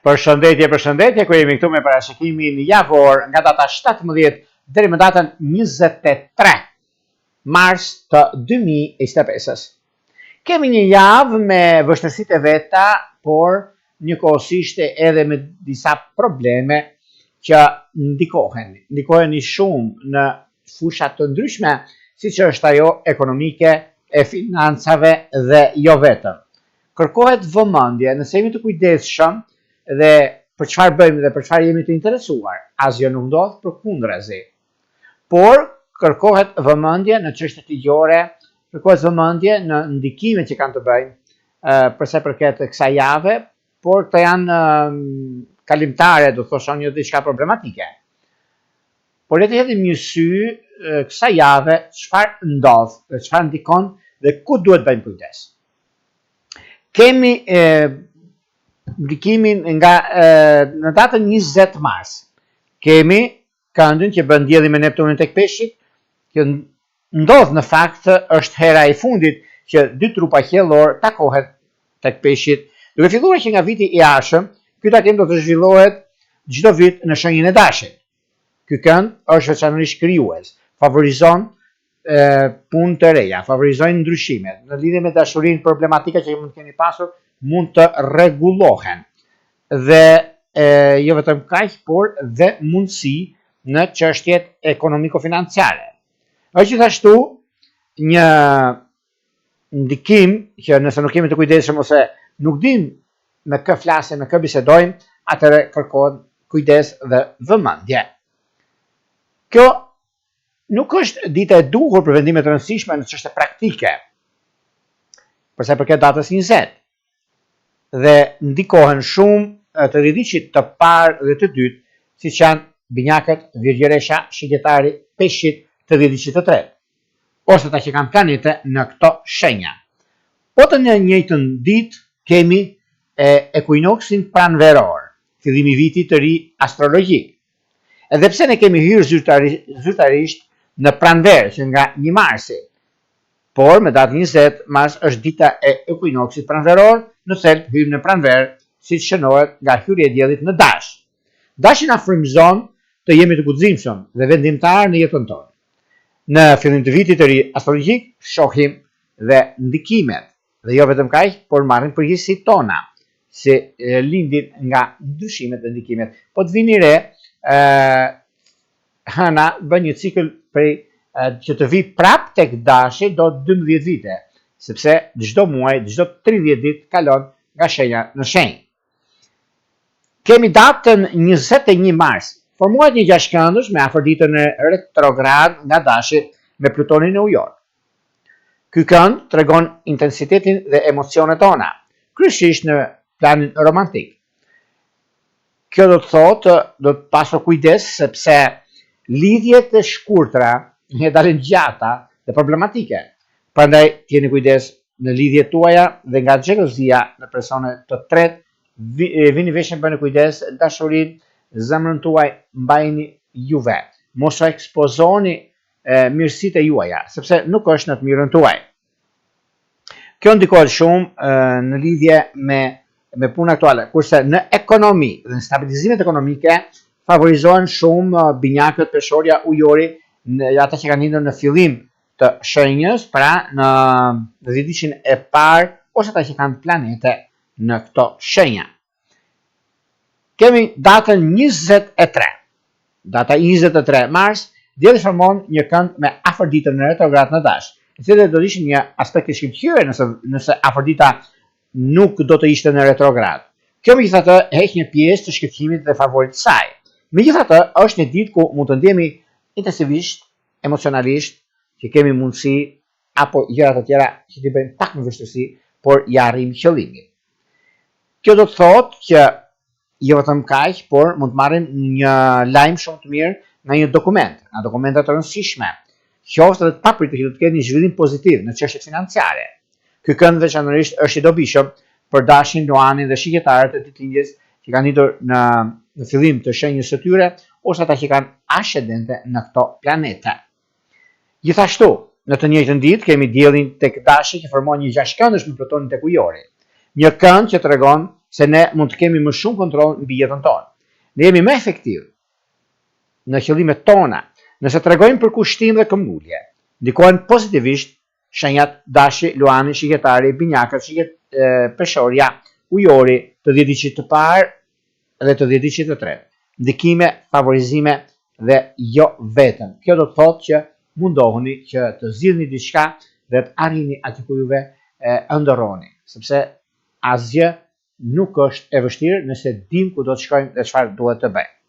Përshëndetje, përshëndetje, ku jemi këtu me parashikimin javor nga data 17 deri më datën 23 mars të 2025-ës. Kemi një javë me vështirësitë e veta, por njëkohësisht edhe me disa probleme që ndikohen. Ndikoheni shumë në fusha të ndryshme, siç është ajo ekonomike, e financave dhe jo vetëm. Kërkohet vëmendje, nëse jemi të kujdesshëm dhe për çfarë bëjmë dhe për çfarë jemi të interesuar, asgjë nuk ndodh përkundrazi. Por kërkohet vëmendje në çështjet ligjore, kërkohet vëmendje në ndikimet që kanë të bëjnë për sa i përket kësaj jave, por këto janë kalimtare, do të thosha jo diçka problematike. Por le të hedhim një sy kësaj jave çfarë ndodh dhe çfarë ndikon dhe ku duhet bëjmë kujdes. Kemi e, ndikimin nga e, në datën 20 mars. Kemi këndin që bën Dielli me Neptunin tek Peshqit, që ndodh në fakt është hera e fundit që dy trupa qiellor takohen tek Peshqit. Duke filluar që nga viti i ardhshëm, ky takim do të zhvillohet çdo vit në shenjën e Dashit. Ky kënd është veçanërisht krijues, favorizon punë të reja, favorizojnë ndryshimet. Në lidhje me dashurinë, problematika që mund të keni pasur mund të rregullohen. Dhe e, jo vetëm kaq, por dhe mundësi në çështjet ekonomiko-financiare. Është gjithashtu një ndikim që nëse nuk jemi të kujdesshëm ose nuk dim me kë flasim, me kë bisedojmë, atëherë kërkohet kujdes dhe vëmendje. Kjo nuk është dita e duhur për vendime të rëndësishme në çështje praktike. Për sa i përket datës 20 dhe ndikohen shumë të dhjetëditëshit të parë dhe të dytë, siç janë binjakët, virgjëresha, shigjetari, peshqit të dhjetëditëshit të tretë, ose ata që kanë planete në këto shenja. Po të në njëjtën ditë kemi e ekuinoksin pranveror, fillimi i vitit të ri astrologjik. Edhe pse ne kemi hyrë zyrtarisht në pranverë që nga 1 marsi, por me datë 20 mars është dita e ekuinoksit pranveror, në thelb hyjmë në pranverë, siç shënohet nga hyrja e diellit në Dash. Dashi na frymëzon të jemi të guximshëm dhe vendimtarë në jetën tonë. Në fillim të vitit të ri astrologjik shohim dhe ndikimet Dhe jo vetëm kaq, por marrim përgjegjësitë tona, si lindin nga ndryshimet dhe ndikimet. Po të vini re, ë hëna bën një cikël prej që të vijë prap tek Dashi do 12 vite, sepse çdo muaj, çdo 30 ditë kalon nga shenja në shenjë. Kemi datën 21 mars. Formohet një gjashtëkëndësh me Afërditën në retrograd nga Dashi me Plutonin në Ujor. Ky kënd tregon intensitetin dhe emocionet tona, kryesisht në planin romantik. Kjo do të thotë do të pasur kujdes sepse lidhjet e shkurtra një dalin gjata dhe problematike. Prandaj të jeni kujdes në lidhjet tuaja dhe nga xhelozia në persone të tretë, vini veshin bëni kujdes, dashurinë, zemrën tuaj mbajeni ju vetë. Mos u ekspozoni mirësitë e juaja, sepse nuk është në të mirën tuaj. Kjo ndikohet shumë në lidhje me me punë aktuale, kurse në ekonomi dhe në stabilizimet ekonomike favorizohen shumë binjakët, peshorja, ujori, në, ata që kanë lindur në fillim të shenjës, pra në dhjetëditëshin e parë ose ata që kanë planete në këto shenja. Kemi datën 23. Data 23 mars, Dielli formon një kënd me Afërditën në retrograd në Dash, i cili do të ishte një aspekt i shkëlqyer nëse nëse Afërdita nuk do të ishte në retrograd. Kjo megjithatë heq një pjesë të shkëlqimit dhe favorit të saj. Megjithatë, është një ditë ku mund të ndihemi intensivisht, emocionalisht, që kemi mundësi apo gjëra të tjera që t'i bëjmë pak me vështirësi, por ia arrijmë qëllimit. Kjo do të thotë që jo vetëm kaq, por mund të marrim një lajm shumë të mirë nga një dokument, nga dokumenta të rëndësishme, qoftë edhe të papritur që do të ketë një zhvillim pozitiv në çështjet financiare. Ky kënd veçanërisht është i dobishëm për Dashin, Luanin dhe Shigjetarët e ditëlindjes që kanë lindur në në fillim të shenjës së tyre ose ata që kanë ascendente në këto planete. Gjithashtu, në të njëjtën ditë kemi Diellin tek Dashi që formon një gjashtëkëndësh me Plutonin tek Ujori. Një kënd që tregon se ne mund të kemi më shumë kontroll mbi jetën tonë. Ne jemi më efektiv në qëllimet tona, nëse tregojmë përkushtim dhe këmbgulje. Ndikohen pozitivisht shenjat Dashi, Luani, Shigjetari, Binjakët, Shigjet, Peshorja, Ujori, të dhjetëditëshit të parë dhe të dhjetëditëshit të tretë. Ndikime, favorizime dhe jo vetëm. Kjo do të thotë që mundohuni që të zgjidhni diçka dhe të arrini aty ku juve ëndërroni, sepse asgjë nuk është e vështirë nëse dim ku do të shkojmë dhe çfarë duhet të bëjmë.